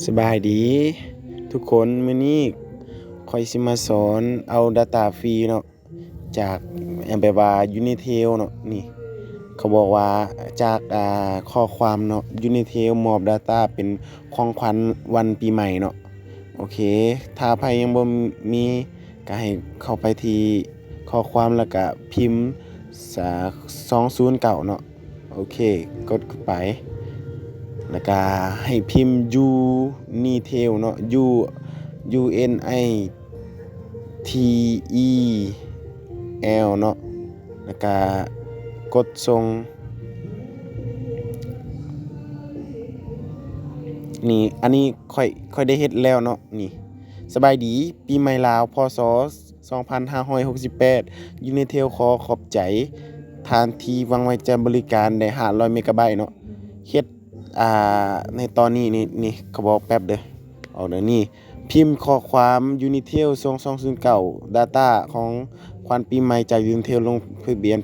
ສະບາຍດີທຸກຄົນ, ມື້ນີ້ຂ້ອຍຊິມາສອນເອົາ data ຟຣີເນາະ ຈາກ ແບບວ່າ Unitel ເນາະ. ນີ້ເຂົາບອກວ່າ ຈາກ ອ່າ ຂໍ້ຄວາມເນາະ, Unitel ມອບ data ເປັນຂອງຂວັນວັນປີໃໝ່ເນາະ. ໂອເຄ, ຖ້າໃຜຍັງບໍ່ມີ ກໍໃຫ້ເຂົ້າໄປທີ່ຂໍ້ຄວາມ ແລ້ວກະພິມ ສາ ສອງສູນເກົ້າເນາະ. ໂອເຄ, ກົດເຂົ້າໄປ ແລ້ວກະໃຫ້ພິມ Unitel ເນາະ, U U N I T E L ເນາະ, ແລ້ວກະກົດສົ່ງ. ນີ້ ອັນນີ້ຂ້ອຍ ຂ້ອຍໄດ້ເຮັດແລ້ວເນາະ. ນີ້ ສະບາຍດີ ປີໃໝ່ລາວ ພ.ສ. ສອງພັນຫ້າຮ້ອຍຫົກສິບແປດ Unitel ຂໍຂອບໃຈທ່ານທີ່ວາງໄວ້ໃຈບໍລິການໄດ້ຫ້າຮ້ອຍເມກາໄບເນາະ. ເຮັດ ອ່າ ໃນຕອນນີ້ນີ້ ນີ້ ເຂົາບອກແປັບເດີ ອອກເດີ. ນີ້ ພິມຂໍ້ຄວາມ Unitel ສົ່ງສອງສູນເກົ້າ data ຂອງຂວັນປີໃໝ່ຈາກ Unitel ລົງທະບຽນ